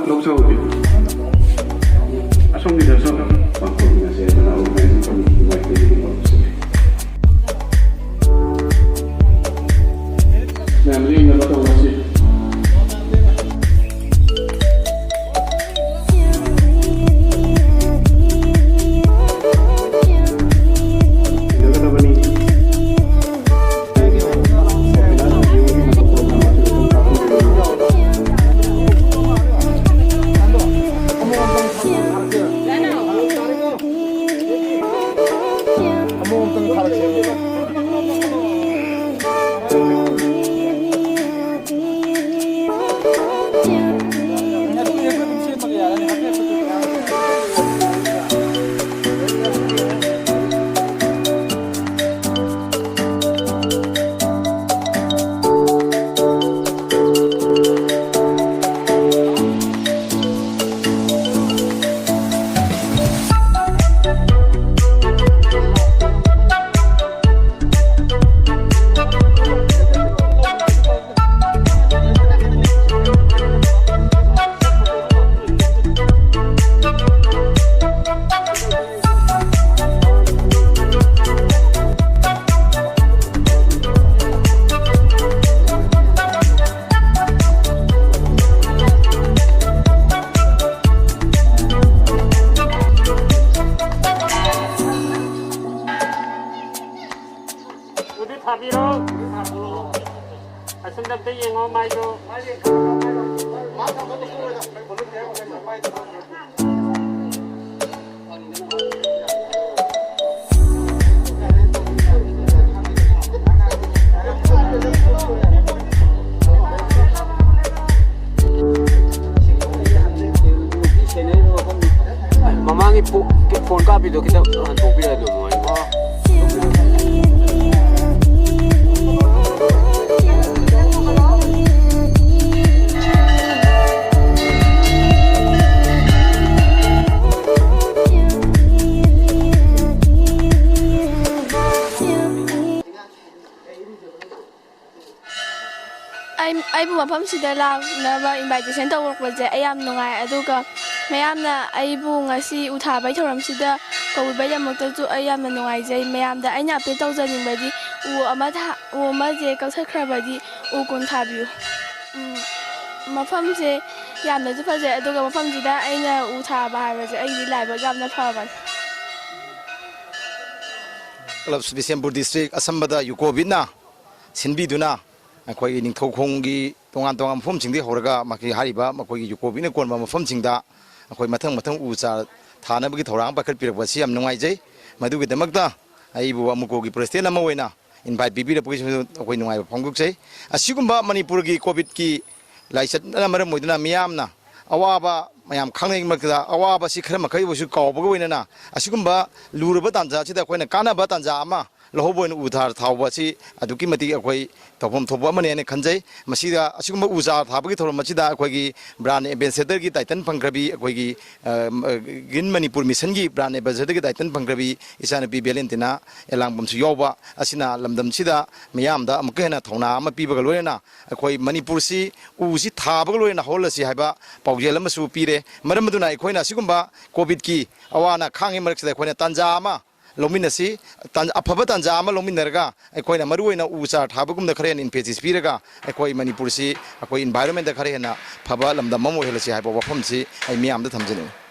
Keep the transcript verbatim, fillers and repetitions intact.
ꯂꯧꯖꯍꯧꯒꯦ꯫ ꯑꯁꯣꯝꯒꯤꯗꯁꯨ ꯄꯥꯡꯊꯣꯛꯃꯤꯟꯅꯁꯦ꯫ ꯃꯅꯥ ꯃꯥꯏꯒꯤ ꯀꯃꯤꯇꯤꯒꯤ ꯃꯥꯏꯀꯩꯗꯒꯤ ꯂꯧꯖꯒꯦ꯫ ꯃꯌꯥꯝ ꯂꯦꯡꯅꯕ ꯇꯧꯔꯁꯤ꯫ ꯎꯗꯤ ꯊꯥꯕꯤꯔꯣ꯫ ꯑꯁꯣꯝꯗ ꯑꯝꯇ ꯌꯦꯡꯉꯣ ꯃꯥꯏꯗꯣ꯫ ꯃꯃꯥꯡꯒꯤ ꯐꯣꯟ ꯀꯥꯞꯄꯤꯗꯣ ꯈꯤꯇꯪ ꯍꯟꯗꯣꯛꯄꯤꯔꯗꯤ ꯅꯨꯡꯉꯥꯏꯅꯤ꯫ I'm ꯑꯩꯕꯨ ꯃꯐꯝꯁꯤꯗ ꯂꯥꯛꯅꯕ invitation ꯇꯧꯔꯛꯄꯁꯦ ꯑꯩ ꯌꯥꯝ ꯅꯨꯡꯉꯥꯏ, ꯑꯗꯨꯒ ꯃꯌꯥꯝꯅ ꯑꯩꯕꯨ ꯉꯁꯤ ꯎ ꯊꯥꯕꯒꯤ ꯊꯧꯔꯝꯁꯤꯗ ꯀꯧꯕꯤꯕꯒꯤꯗꯃꯛꯇꯁꯨ ꯑꯩ ꯌꯥꯝꯅ ꯅꯨꯡꯉꯥꯏꯖꯩ꯫ ꯃꯌꯥꯝꯗ ꯑꯩꯅ appeal ꯇꯧꯖꯅꯤꯡꯕꯗꯤ ꯎ ꯑꯃ ꯊꯥ-, ꯎ ꯑꯃꯁꯦ ꯀꯛꯊꯠꯈ꯭ꯔꯕꯗꯤ ꯎ ꯀꯨꯟ ꯊꯥꯕꯤꯌꯨ꯫ ꯎꯝ, ꯃꯐꯝꯁꯦ ꯌꯥꯝꯅꯁꯨ ꯐꯖꯩ, ꯑꯗꯨꯒ ꯃꯐꯝꯁꯤꯗ ꯑꯩꯅ ꯎ ꯊꯥꯕ ꯍꯥꯏꯕꯁꯦ ꯑꯩꯒꯤꯗꯤ ꯂꯥꯏꯕꯛ ꯌꯥꯝꯅ ꯐꯕꯅꯤ꯫ Club Bishnupur District ꯑꯁꯝꯕꯗ UCOVIDꯅ ꯁꯤꯟꯕꯤꯗꯨꯅ ꯑꯩꯈꯣꯏꯒꯤ ꯅꯤꯡꯊꯧꯈꯣꯡꯒꯤ ꯇꯣꯉꯥꯟ ꯇꯣꯉꯥꯟꯕ ꯃꯐꯝꯁꯤꯡꯗꯒꯤ ꯍꯧꯔꯒ ꯃꯈꯣꯏ ꯍꯥꯏꯔꯤꯕ ꯃꯈꯣꯏꯒꯤ UCOVIDꯅ ꯀꯣꯟꯕ ꯃꯐꯝꯁꯤꯡꯗ ꯑꯩꯈꯣꯏ ꯃꯊꯪ ꯃꯊꯪ ꯎ ꯆꯥꯔ ꯊꯥꯅꯕꯒꯤ ꯊꯧꯔꯥꯡ ꯄꯥꯏꯈꯠꯄꯤꯔꯛꯄ ꯑꯁꯤ ꯌꯥꯝ ꯅꯨꯡꯉꯥꯏꯖꯩ꯫ ꯃꯗꯨꯒꯤꯗꯃꯛꯇ ꯑꯩꯕꯨ ꯑꯃꯨꯀꯣꯒꯤ president ꯑꯃ ꯑꯣꯏꯅ invite ꯄꯤꯕꯤꯔꯛꯄꯒꯤꯁꯨ ꯑꯩꯈꯣꯏ ꯅꯨꯡꯉꯥꯏꯕ ꯐꯣꯡꯗꯣꯛꯆꯩ꯫ ꯑꯁꯤꯒꯨꯝꯕ ꯃꯅꯤꯄꯨꯔꯒꯤ COVIDꯀꯤ ꯂꯥꯏꯆꯠꯅ ꯃꯔꯝ ꯑꯣꯏꯗꯨꯅ ꯃꯤꯌꯥꯝꯅ ꯑꯋꯥꯕ ꯃꯌꯥꯝ ꯈꯪꯅꯔꯤꯉꯩ ꯃꯔꯛꯇꯗ ꯑꯋꯥꯕ ꯑꯁꯤ ꯈꯔ ꯃꯈꯩ ꯑꯣꯏꯁꯨ ꯀꯥꯎꯕꯒ ꯂꯣꯏꯅꯅ ꯑꯁꯤꯒꯨꯝꯕ ꯂꯨꯔꯕ ꯇꯥꯟꯖꯥ ꯑꯁꯤꯗ ꯑꯩꯈꯣꯏꯅ ꯀꯥꯟꯅꯕ ꯇꯥꯟꯖꯥ ꯑꯃ ꯂꯧꯍꯧꯕ ꯑꯣꯏꯅ ꯎ ꯊꯥ-, ꯊꯥꯍꯧꯕ ꯑꯁꯤ ꯑꯗꯨꯛꯀꯤ ꯃꯇꯤꯛ ꯑꯩꯈꯣꯏ ꯇꯧꯐꯝ ꯊꯣꯛꯄ ꯑꯃꯅꯤ ꯍꯥꯏꯅ ꯈꯟꯖꯩ꯫ ꯃꯁꯤꯗ ꯑꯁꯤꯒꯨꯝꯕ ꯎ ꯆꯥꯔ ꯊꯥꯕꯒꯤ ꯊꯧꯔꯝ ꯑꯁꯤꯗ ꯑꯩꯈꯣꯏꯒꯤ brand ambassadorꯒꯤ title ꯐꯪꯈ꯭ꯔꯕꯤ, ꯑꯩꯈꯣꯏꯒꯤ, ꯑ, Green Manipur Missionꯒꯤ brand ambassadorꯒꯤ title ꯐꯪꯈ꯭ꯔꯕꯤ ꯏꯆꯥꯅꯨꯄꯤ ꯕꯦꯂꯦꯟꯇꯤꯅꯥ ꯑꯦꯂꯥꯡꯕꯝꯁꯨ ꯌꯥꯎꯕ ꯑꯁꯤꯅ ꯂꯝꯗꯝꯁꯤꯗ ꯃꯤꯌꯥꯝꯗ ꯑꯃꯨꯛꯀ ꯍꯦꯟꯅ ꯊꯧꯅꯥ ꯑꯃ ꯄꯤꯕꯒ ꯂꯣꯏꯅꯅ ꯑꯩꯈꯣꯏ ꯃꯅꯤꯄꯨꯔꯁꯤ ꯎꯁꯤ ꯊꯥꯕꯒ ꯂꯣꯏꯅꯅ ꯍꯧꯍꯜꯂꯁꯤ ꯍꯥꯏꯕ ꯄꯥꯎꯖꯦꯜ ꯑꯃꯁꯨ ꯄꯤꯔꯦ꯫ ꯃꯔꯝ ꯑꯗꯨꯅ ꯑꯩꯈꯣꯏꯅ ꯑꯁꯤꯒꯨꯝꯕ COVIDꯀꯤ ꯑꯋꯥ ꯑꯅꯥ ꯈꯥꯡꯉꯤ ꯃꯔꯛꯁꯤꯗ ꯑꯩꯈꯣꯏꯅ ꯇꯥꯟꯖꯥ ꯑꯃ ꯂꯧꯃꯤꯟꯅꯁꯤ, ꯇꯥꯟ-, ꯑꯐꯕ ꯇꯥꯟꯖꯥ ꯑꯃ ꯂꯧꯃꯤꯟꯅꯔꯒ ꯑꯩꯈꯣꯏꯅ ꯃꯔꯨꯑꯣꯏꯅ ꯎ ꯆꯥꯔ ꯊꯥꯕꯒꯨꯝꯗ ꯈꯔ ꯍꯦꯟꯅ emphasis ꯄꯤꯔꯒ ꯑꯩꯈꯣꯏ ꯃꯅꯤꯄꯨꯔꯁꯤ ꯑꯩꯈꯣꯏ environmentꯇ ꯈꯔ ꯍꯦꯟꯅ ꯐꯕ ꯂꯝꯗꯝ ꯑꯃ ꯑꯣꯏꯍꯜꯂꯁꯤ ꯍꯥꯏꯕ ꯋꯥꯐꯝꯁꯤ ꯑꯩ ꯃꯤꯌꯥꯝꯗ ꯊꯝꯖꯅꯤꯡꯏ꯫